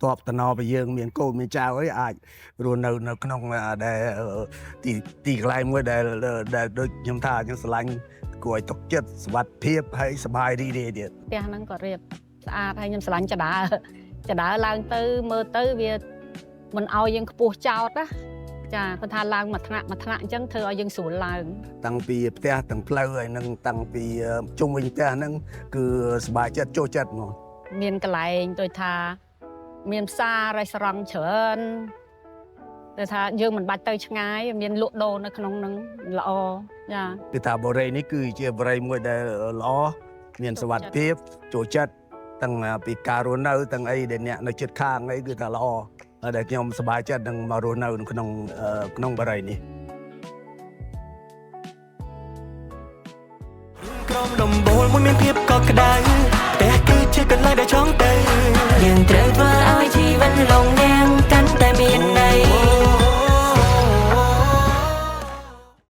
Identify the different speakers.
Speaker 1: តបតំណពីយើងមានកូនមានចៅអីអាចរស់នៅនៅក្នុងដែលទីទីកន្លែងមួយដែលដែលដូចខ្ញុំថាខ្ញុំស្រឡាញ់គួរឲ្យទុកចិត្តសុវត្ថិភាពហើយសប្បាយរីករាយទៀត
Speaker 2: ផ្ទះហ្នឹងក៏រៀបស្អាតហើយខ្ញុំស្រឡាញ់ចដើចដើឡើងទៅមើលទៅវាមិនឲ្យយើងខ្ពស់ចោតណាចាគាត់ថាឡើងមួយថ្នាក់មួយថ្នាក់អញ្ចឹងធ្វើឲ្យយើងស្រួលឡើង
Speaker 1: តាំងពីផ្ទះទាំងផ្លូវហើយនឹងតាំងពីជុំវិញផ្ទះហ្នឹងគឺសប្បាយចិត្តចូលចិត្តហ្មង
Speaker 2: មានកន្លែងដូចថាមានផ្សាររេស្តូរ៉ង់ច្រើនតែថាយើងមិនបាច់ទៅឆ្ងាយមានលក់ដូរនៅក្នុងហ្នឹងល្អចា
Speaker 1: គឺថាបរិយនេះគឺជាបរិយមួយដែលល្អមានសុវត្ថិភាពចូលចិត្តទាំងពីការរស់នៅទាំងអីដែលអ្នកនៅជិតខាងអីគឺថាល្អហើយដែលខ្ញុំសប្បាយចិត្តនឹងមករស់នៅក្នុងក្នុងបរិយនេះ
Speaker 3: ក្រុមដំបូលមួយមានភាពកក់ក្ដៅផ្ទះគឺជាកន្លែងដែលចង់